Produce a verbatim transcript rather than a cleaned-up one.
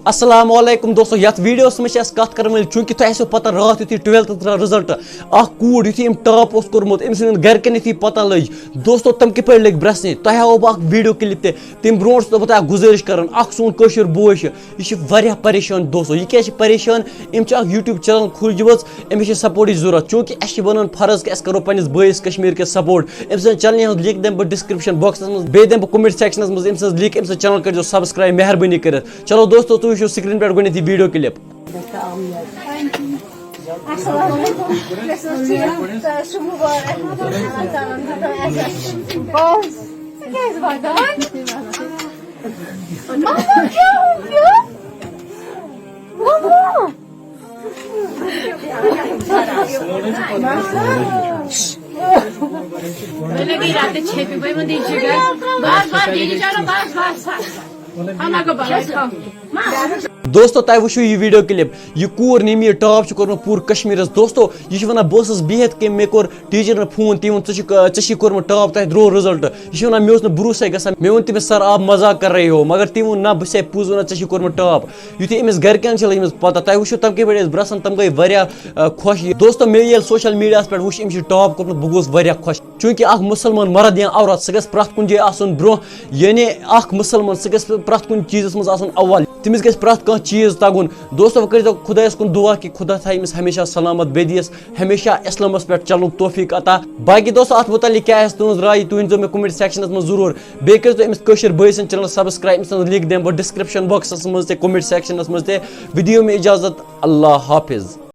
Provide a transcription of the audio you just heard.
السلام علیکم دوستو، یتھ ویڈیوس منٛز چھِ أسۍ کتھ کرن وٲلۍ، چوٗنٛکہِ تۄہہِ آسیو پتہ راتھ یُتھُے ٹُویلتھس درٛاو رِزلٹ، اکھ کوٗر یُتھُے أمۍ ٹاپ اوس کوٚرمُت، أمۍ سٕنٛدٮ۪ن گرِکٮ۪ن یُتھُے پتہ لٔج، دوستو تِم کِتھ پٲٹھۍ لٔگۍ برٛسنہِ؟ تۄہہِ ہاوو بہٕ اکھ ویڈیو کلپ تہِ۔ تمہِ برونٛٹھ چھُس بہٕ تۄہہِ اکھ گُزٲرِش کران، اکھ سون کٲشُر بوے چھُ، یہِ چھُ واریاہ پریشان دوستو۔ یہِ کیٛازِ چھِ پریشان؟ أمۍ چھِ اکھ YouTube چینل کھوٗجمٕژ، أمِس چھِ سپورٹٕچ ضروٗرت، چوٗنٛکہِ اَسہِ چھِ بنان فرض کہِ أسۍ کرو پننِس بٲیِس کشمیٖر کہِ سپورٹ۔ أمۍ سٕنٛدِ چینلہِ ہُنٛد لِنک دِمہٕ بہٕ ڈسکرپشن باکسس منٛز، بیٚیہِ دِمہٕ بہٕ کومنٹ سیکشنس منٛز أمۍ سٕنٛز لِنک، أمۍ سٕنٛز چینل کٔرۍزیو سبسکرایب مہربٲنی کٔرِتھ۔ چلو دوستو، تُہۍ وٕچھِو سکریٖن پٮ۪ٹھ گۄڈٕنیتھ یہِ ویڈیو کلپ۔ السلام علیکم۔ تُہۍ چھِو ٹھیٖک؟ تۄہہِ چھُو مُبارک۔ اللہ تعالیٰ ہن دیُت اَسہِ۔ بس۔ ژٕ کیٛازِ وَدان؟ مطلب کیٛاہ ہو یہِ؟ مطلب۔ مےٚ لگے راتہٕ چھیٚپہِ، بہٕ وَنہٕ یہِ جِگر۔ بس، بس، دیٖدی جانو، بس، بس، بس۔ ہم اگر بلائی کم۔ دوستو، تۄہہِ وٕچھِو یہِ ویڈیو کلپ، یہِ کوٗر نِم یہِ ٹاپ چھُ کوٚرمُت پوٗرٕ کشمیٖرس۔ دوستو، یہِ چھِ وَنان، بہٕ ٲسٕس بِہِتھ کہِ مےٚ کوٚر ٹیٖچرن فون، تٔمۍ ووٚن، "ژٕ چھُکھ، ژےٚ چھُے کوٚرمُت ٹاپ، تۄہہِ درٛاو رِزلٹ۔" یہِ چھِ وَنان، مےٚ اوس نہٕ بروسَے گژھان۔ مےٚ ووٚن تٔمِس، "سر، آپ مذاق کر رہے ہو؟" مگر تٔمۍ ووٚن، "نہ، بہٕ چھُسے پوٚز وَنان، ژےٚ چھُے کوٚرمُت ٹاپ۔" یُتھُے أمِس گرِکٮ۪ن چھِ لٔجمٕژ پَتہ، تۄہہِ وٕچھِو تِم کِتھ پٲٹھۍ ٲسۍ برٛسان، تِم گٔے واریاہ، آ، خۄش۔ دوستو، مےٚ ییٚلہِ سوشل میٖڈیاہَس پٮ۪ٹھ وُچھ، أمِس چھُ ٹاپ کوٚرمُت، بہٕ گوٚوُس واریاہ خۄش۔ چوٗنٛکہِ اکھ مُسلمان مرد یا عورت، سُہ گژھِ پرٛٮ۪تھ کُنہِ جایہِ آسُن برٛونٛہہ، یعنی اکھ مُسلمان، سُہ گژھِ پرٛٮ۪تھ کُنہِ چیٖزَس منٛز آسُن اول۔ تٔمِس گژھِ پرٛٮ۪تھ کانٛہہ چیٖز تَگُن۔ دوستو، وۄنۍ کٔرۍزیو خۄدایَس کُن دُعا کہِ خۄدا تھایہِ أمِس ہمیشہ سلامت، بیٚیہِ دِیَس ہمیشہ اِسلامَس پٮ۪ٹھ چلنُک توفیٖق عطا۔ باقٕے دوستو، اَتھ مُتعلِق کیٛاہ آسہِ تُہٕنٛز راے، تُہۍ ؤنۍزیو مےٚ کومنٹ سیکشنَس منٛز ضروٗر۔ بیٚیہِ کٔرۍزیو أمِس کٲشِر بٲے سٕنٛدِ چینل سبسکرایب، أمۍ سٕنٛز لِنک دِمہٕ بہٕ ڈسکرپشن باکسَس منٛز تہِ، کومنٹ سیکشنَس منٛز تہِ۔ وۄنۍ دِیِو مےٚ اِجازت، اللہ حافظ۔